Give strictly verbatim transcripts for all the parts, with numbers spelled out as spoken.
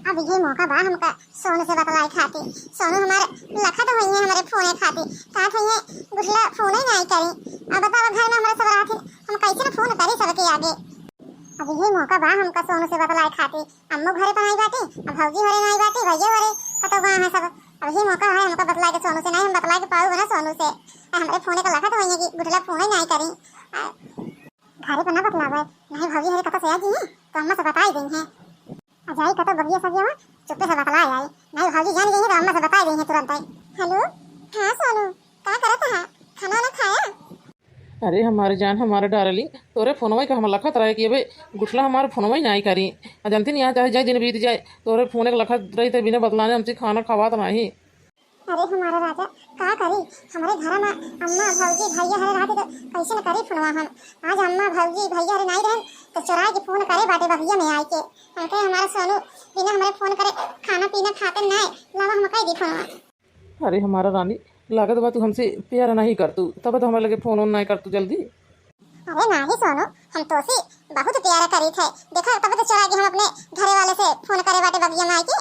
अब इहे मौका बा हमका सोनू से बतलाए खातिर। सोनू हमार लखत होइहैं हमरे फोने खातिर, कहत होइहैं गुठला फोने नाहीं करी। अब बतावा, घर में हमरे सब रहथिन, हम कैसे न फोन करी सबके आगे। अब इहे मौका बा हमका सोनू से बतलाए खातिर। अम्मू घरे पर नाहीं बाटी, अब भौजी घरे नाहीं बाटी, भैया घरे कतौ गए हैं सब। अब इहे मौका है हमका बतलाए के सोनू से, नाहीं हम बतलाए के पाउब ना सोनू से। आ, हमरे फोने का लखत होइहैं कि गुठला फोने नाहीं करी। आ, घरे पर ना बतलावे, नाहीं भौजी घरे कतौ से आ गई हैं, तो अम्मा से बताई देइहैं। आ जाई कतौ बगिया सगिया में, चुप्पे से बतलाए आई, नाहीं भौजी जान गई हैं तो अम्मा से बताई देइहैं तुरंत आई। हेलो, हाँ सोनू, का करत है? खाना ना खाया? अरे हमारे जान, हमारे डार्लिंग, तोरे फोनवा का हम लखत रहे कि अबे गुठला हमारे फोनवा ही नाहीं करी। आ जानती नहीं, यहाँ चाहे जाए दिन बीत जाए, तोरे फोन के लखत रही तो बिना बतलाने हमसे खाना खवात नाहीं। अरे हमारा राजा, का करी? हमरे घर में अम्मा, भौजी, भैया हरे रहते तो कैसे न करी फोनवा हम। आज अम्मा, भौजी, भैया हरे नाहीं रहन तो चुराए के फोन करे बाटे बगिया में आए के। हमके हमारा सोनू बिना हमरे फोन करे खाना पीना खाते नाहीं, लावा हम कह दी फोनवा। अरे हमारा रानी, लागत बा तू हमसे प्यार नाहीं करतू, तब तो हमारे लगे फोन ओन नाहीं करतू जल्दी। अरे नाहीं सोनू, हम तोसी बहुत प्यार करी थे। देखा, तब तो चुराए के हम अपने घरे वाले से फोन करे बाटे बगिया में आए के।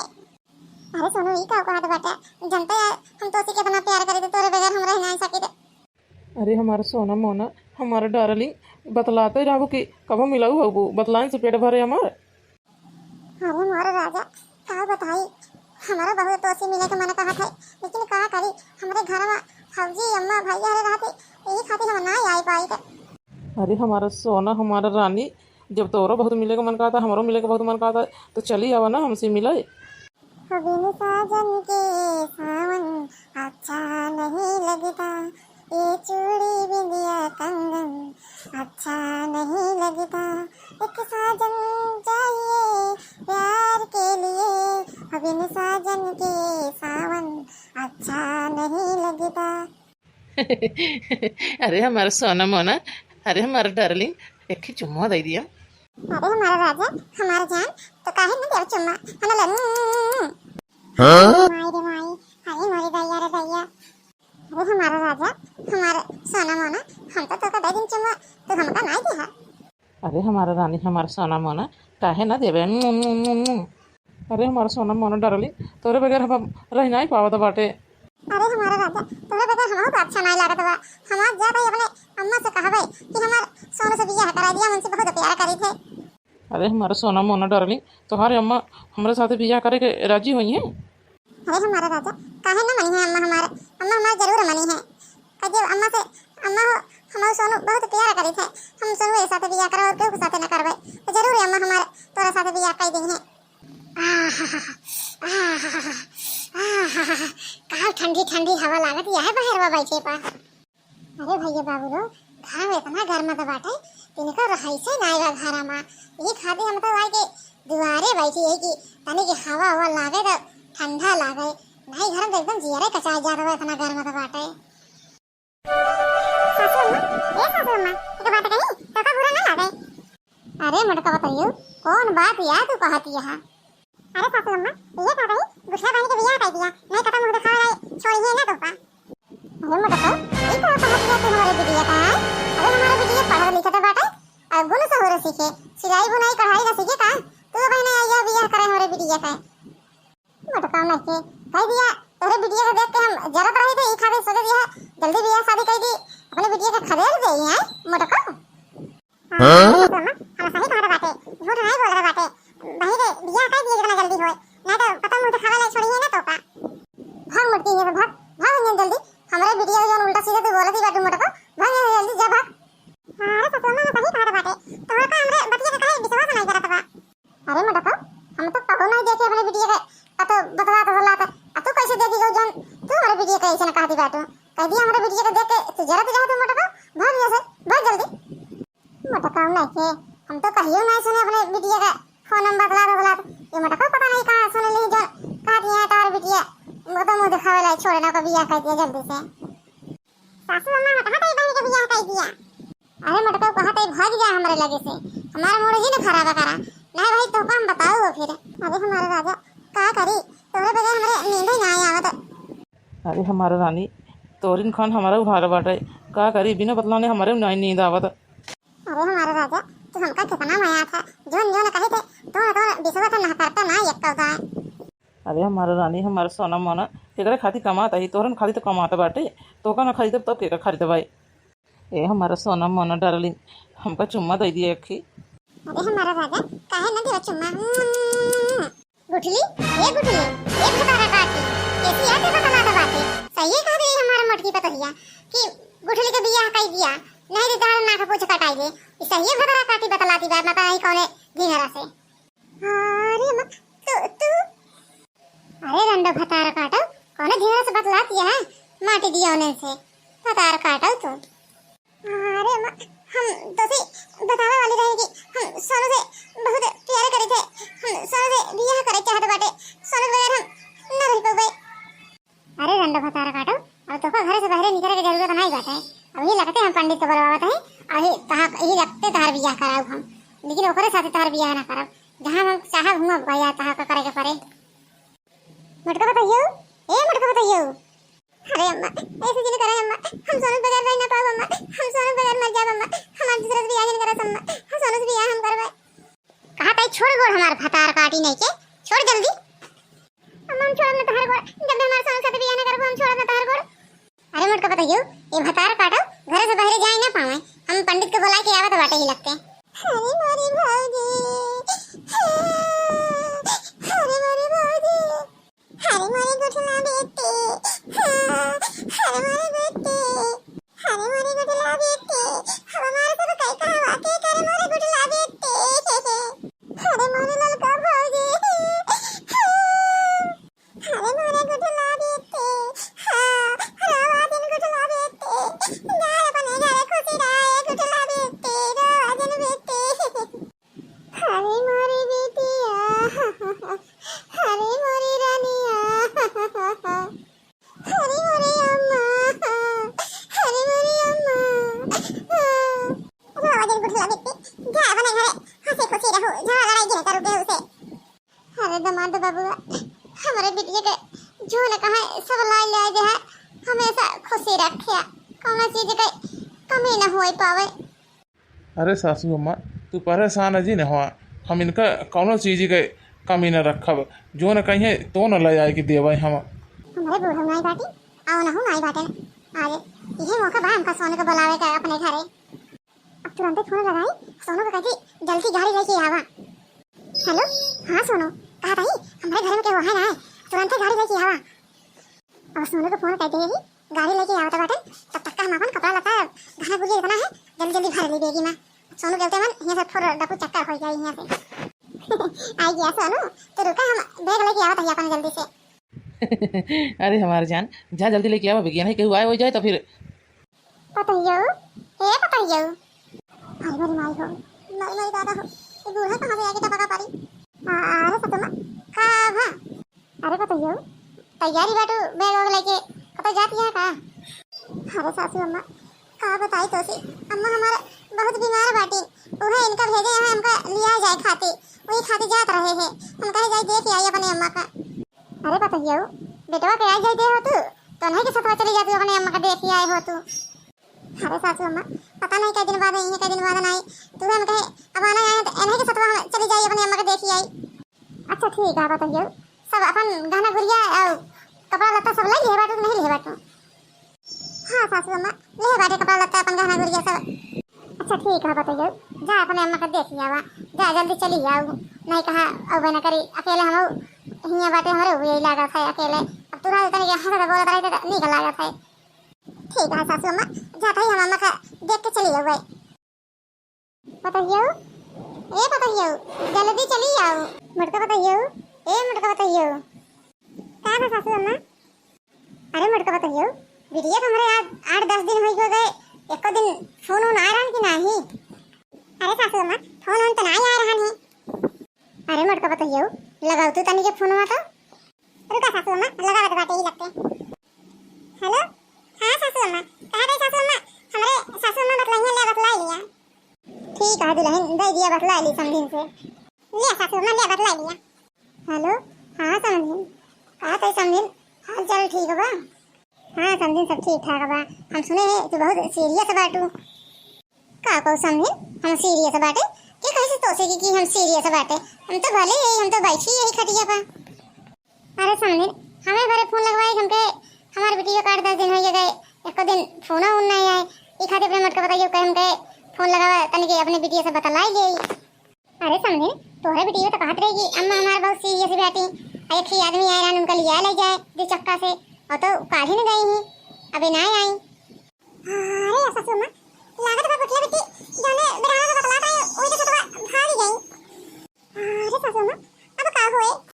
अरे सोनू, ई का कहत बाटे? जनते है हम तोसी कितना प्यार करी थे, तोरे बगैर हम रह नाहीं सकी थे। अरे हमारा सोना मोना, हमारा डार्लिंग, बतलाते रहबू कि कबो मिलाऊ होबू, बतलाइन से पेट भरे हमार। अरे मोर राजा, का बताई, हमारा बहुत तोसी मिले के मन कहत है, लेकिन का करी, हमरे घर में भौजी, अम्मा, भैया हरे रहते, यही खातिर हम ना आई पाई थे। अरे हमारा सोना, हमारा रानी, जब तोरो बहुत मिले के मन कहता, हमरो मिले के बहुत मन कहता, तो चली आवा ना हमसे मिले। हो बिन साजन के सावन अच्छा नहीं लगता, ये चूड़ी बिंदिया कंगन अच्छा नहीं लगता। एक साजन चाहिए प्यार के लिए, हो बिन साजन के सावन अच्छा नहीं लगता। अरे हमारा सोना मोना, अरे हमारा डार्लिंग, एक ही चुम्मा दे दिया। अरे हमारा राजा, हमारा जान, तो काहे न देव चुम्मा? हम लन। हाँ? माई रे माई, अरे मोरे दैया रे दैया। अरे हमारा राजा, हमारा सोना मोना, हम तो तोका दे दिन चुम्मा, तू हमका नाहीं दिहा। अरे हमारा रानी, हमारा सोना मोना, काहे ना देबे? मुं, मुं, मुं, मुं। अरे हमारा सोना मोना डार्लिंग, तोरे बगैर हम अब रह नाहीं पावत बाटे। अरे हमारा राजा, तोरे बगैर हमहू तो अच्छा नाहीं लागत बा। हम आज जात हई अपने अम्मा से कहबे कि हमार सोनू से बियाह करा दिया, हमसे बहुत प्यार करी थे। अरे हमारा सोना मोना डार्लिंग, तोहारे अम्मा हमरे साथे बियाह करे के राजी होइहैं? अरे हमारा राजा, काहे ना मनी है अम्मा हमारे? अम्मा हमारे जरूर मनी है। कह दियो अम्मा से, अम्मा हो, हमार सोनू बहुत प्यार करी थे, हम सोनू के साथे बियाह करब और केहू के साथे न करबे, तो जरूर अम्मा हमारे तोरे साथे बियाह कर दी है। आहा, आहा, आहा, का ठंडी ठंडी हवा लागत यह बहरवा बैठे पा। अरे भैया बाबू लोग, घाम इतना गर्म तो बाटे, तिनको रहाइसे ना आएगा घर में। ये खातिर हम तो आए के दुआरे बैठी है कि तनी के हवा हवा लागे तो ठंडा लागे, नहीं घर में तो एकदम जियरे कचाई जात बा, इतना गर्म तो बाटे। सासू अम्मा, ए सासू अम्मा, एक बात कही, तोका बुरा ना लागे? अरे मोटका बतरियो, कौन बात या तू कहत यहा? अरे सासू अम्मा, ये का कही, गुठला बहिनी के बियाह कर दिया, नहीं कतौ मुंह दिखावे छोड़िए ना तोका। अरे मोटका, ई का कहत या तू हमारे बिटिया का? अरे हमारे बिटिया पढ़त लिखत बाटे, और गुण सहूर सीखे, सिलाई बुनाई कढ़ाई ना सीखे का? तू बहिने आई बियाह करे हमारे बिटिया का। मोटका नहीं के कह दिया, तोरे बिटिया के देख के हम जरत रही थे, ई खातिर सोचे दिया, जल्दी बियाह शादी कर दी, अपने बिटिया के खदेड़ दे हैं मोटका। हाँ, हाँ? हम सही कहत बाटे, झूठ नहीं बोल रहे बाटे। भाई रे, बियाह कर दिए जितना जल्दी होए, नहीं तो पता मुंह दिखावे ले छोड़िए ना तोका। भाग मोटकी, यहाँ से भाग, भाग यहाँ जल्दी। हमरे बिटिया के जौन उल्टा सीधा तू बोलत ही बाटू मोटका, भाग यहाँ जल्दी, जा भाग। हाँ, अरे ससुर, मैं सही कहत बाटे, तोहर का हमरे बतिया के काहे विश्वास नहीं करत बा? अरे मोटका, हम तो कबो नहीं देखे अपने बिटिया के, आ तो बतलात बतलात, आ तू कैसे देखी गऊ जौन तू हमरे बिटिया के ऐसे न कहती बाटू? कह दिया हमरे बिटिया के देख के तू जरत रहे तू मोटका, भाग यहाँ से, भाग जल्दी। मोटका नहीं के, हम तो कहियो नहीं सुने अपने बिटिया का फोन में बतलात बतलात, ये मोटका पता नहीं कहाँ सुने ली जौन कह दिया है तोहर बिटिया, वो तो मुंह दिखावे ला छोड़े ना को बियाह कर दिया जल्दी से। सासू अम्मा, हम कहा तई बहन के बियाह कर दिया। अरे मोटका, कहा तई भाग जा हमरे लगे से, हमारा मूड ही न खराब करा। नहीं भाई, तो हम बताओ हो फिर। अरे हमारे राजा, का करी, तोरे बगैर हमरे नींद ही ना आवत। अरे हमारे रानी, तोरिन खान हमारा उभार बाटे, का करी, बिना बतलाने हमारे नहीं नींद आवत। अरे हमारे राजा, तू हमका कितना मया था, जोन जोन कहे थे, तो तो बिसवा तो ना करता ना एक कौता। ए हमार रानी, हमार सोना मोना, केकरे खातिर कमात ही? तोहरन खातिर तो कमात बाटे, तोहका ना खरीदब तब केका खरीदब भाई? ए हमार सोना मोना डार्लिंग, हमका चुम्मा दे दिया एक ही। अरे हमारा राजा, काहे ना देवा चुम्मा? गुठली, ए गुठली, ए भतारा काटी, कैसी याद है बतला दे बाटे? सही कह दे हमार मोटकी पतोहिया कि गुठली के बियाह कई दिया, नहीं तो दाल ना के पूछ कटाई दे। ई सही भतारा काटी बतला दी बा, मत आई कौने ढिंगरा से। अरे माँ, तू, तू? अरे रंडो भतार काटो, कौनो ढिंगरा से बतलात है? माटी दिया उन्हें से। भतार काटो तू। अरे माँ, हम तोसे बतावे वाली रहे कि हम सोनू से बहुत प्यार करे थे। हम सोनू से बियाह करे चाहत बाटे। सोनू के बगैर हम न रह पउबे। अरे रंडो भतार काटो, अब तोहका घरे से बाहरे निकले के जरूरत नहीं बाटे। अब ही लगते हम पंडित के बुलवावत है, अब ही तहा, ही लगते तहार बियाह कराऊ हम, लेकिन ओकरे साथे तहार बियाह ना करब, जहाँ हम चाहब हुआं बियाह तहा का करे के पड़े। मोटका पतोहियो, ए मोटका पतोहियो। अरे अम्मा, ऐसे जिन करे अम्मा, हम सोनू बगैर रह ना पाऊ अम्मा, हम सोनू बगैर मर जाब अम्मा, हमार दूसरा से बियाह नहीं करस अम्मा, हम सोनू से बियाह हम करबे। कहा ताई छोड़ गोड़ हमार भतार काटी नहीं के, छोड़ जल्दी। अम्मा, हम छोड़ब ना तहार गोड़, जब भी हमार सोनू साथे बियाह ना करबो, हम छोड़ब ना तहार गोड़। अरे मोटका पतोहियो, ये भतार काटो, घरे से बाहरे जाए ना पावे, हम पंडित के बुलाए के आवत बाटे ही लगते। अरे मोरी भौजी, अरे मोरी भौजी, अरे मोरी गुठला बेटी, अरे मोरी बेटी, अरे मोरी गुठला बेटी, हमार सब कई कहवा के कर मोरी गुठला बेटी। अरे मोरे ललका भौजी, अरे मोरे गुठला बेटी, हाँ, रावा दिन गुठला बेटी, जा अपने घरे खुशी रहे गुठला बेटी, रावा दिन बेटी। अरे मोरे बेटिया, अरे मोरे रानिया, अरे मोरे अम्मा, अरे मोरे अम्मा। रावा दिन गुठला बेटी, जा अपने घरे हंसी खुशी रहो, झगड़ा लड़ाई जिन करू केहू से। अरे दमाद बबुआ, हमरे बिटिया के जो न कहा सब लाई ले दे है, हमेशा खुशी रखे, कौनो चीज के कमी न होई पावे। अरे सासू अम्मा, तू परेशान जी न हुआ, हम इनका कौनो चीज के कमी न रखब, जो न कहिए तो न ले आए के देवे हम। हमरे बूढ़ा नाई बाटी, आओ न हो नाई बाटे, आज इहे मौका बा हमका सोनू के बुलावे का अपने घरे। अब तुरंते फोन लगाई, सोनू के कही जल्दी गाड़ी लेके आवा। हेलो, हाँ सोनू, कहा ताई, हमरे घर में केहू है ना, तुरंते गाड़ी लेके आवा। अब सोनू के फोन कर दे ही, गाड़ी लेके आवत बाटे, तब तक हम अपन कपड़ा लत्ता, गहना गुरिया जितना है, जल्दी जल्दी भर ली बैगी में। सोनू के चलते मन यहाँ से फुर डपू चक्कर हो जाए यहाँ से। आई गया सोनू, तो रुका, हम बैग लेके आवत है अपन जल्दी से। अरे हमार जान, जा जल्दी लेके आवा बैगिया, नहीं केहू आए हो जाए तो फिर। पतोहियो, ए पतोहियो। अरे मोरी माई हो, माई, माई दादा हो, ये बूढ़ा कहाँ से आके टपका पड़ी? आ, अरे सतुमा, का भा? अरे पतोहियो, तैयारी बाटू बैग वैग लेके, कतौ जाती है का? अरे सासू अम्मा, का बताई तोसे, अम्मा हमारे बहुत बीमार बाटी, उहे इनका भेजे हैं हमका लिया जाए खाती, वही खाती जात रहे हैं, हम कहे जाए देख आई अपने अम्मा का। अरे पतोहियो, बेटवा के आ जाए दे हो तू, तो नहीं के सतवा चली जाती अपने अम्मा का देख ही आए हो तू। अरे सासू अम्मा, पता नहीं कै दिन बाद आई है, कै दिन बाद ना आई। तू हम कहे, अब आना आए तो एनही के सतवा हम चली जाई, अपने अम्मा के देखी आई। अच्छा ठीक है, बताइए, सब अपन गहना गुरिया और कपड़ा लत्ता सब ले लिए बाटू, नहीं लिए बाटू? हाँ सासू अम्मा, ले बाटे कपड़ा लत्ता अपन गहना गुरिया सब। अच्छा ठीक है, बताइए, जा अपने अम्मा के देखी आवा, जा जल्दी चली आओ, नहीं कहा अब ना करी, अकेले हम हियाँ बाटे, हमरे हुए लागत है अकेले। अब तू रह तनी के हंसत बोलत रही तो नीक लागत है। ठीक है सासू अम्मा, जात ही हम अम्मा का देख के चली जावे। पतोहियो, ए पतोहियो, जल्दी चली आओ। मोटका पतोहियो, ए मोटका पतोहियो। का बा सासू अम्मा? अरे मोटका पतोहियो, बिटिया तो हमरे आज आठ दस दिन हो गए, एको दिन फोन वोन आ रहन कि नाही? अरे सासू अम्मा, फोन वोन तो नाही आ रहन है। अरे मोटका पतोहियो, लगाओ तू तनी के फोनवा तो। रुका सासू अम्मा, लगावत बाटे ही लगते। हेलो, हाँ सासू अम्मा, कहा गई सासू अम्मा? हमरे सासू अम्मा बतलाइए, ले बतलाई लिया। ठीक है दुल्हन, दे दिया बतलाई ली समधिन से। ले सासू अम्मा, ले बतलाई लिया। हेलो, हाँ समधिन, कहा तो समधिन, हाल चाल ठीक बा? हाँ समधिन, सब ठीक ठाक बा। हम सुने हैं तू बहुत सीरियस बाटू। का कहू समधिन, हम सीरियस बाटे? के कहे से तोसे की, कि हम सीरियस बाटे? हम तो भले ही, हम तो बैठी यही खटिया पर। अरे समधिन, हमें भरे फोन लगवाई, हमके हमार बिटिया का आठ दस दिन होइ गए, एको दिन फोन उन नहीं आए। ई खातिर अपने मोटका बताइए, कहे हमके फोन लगावा तनी के अपने बिटिया से बतलाई ले। अरे समधिन, तोहरे बिटिया तो कहत रही कि अम्मा हमार बहुत सीरियस बैठी, आ एक ही आदमी आए रहन, उनका लिया ले जाए दो चक्का से, और तो काल ही न गई ही, अबे ना आई। अरे ससुर माँ,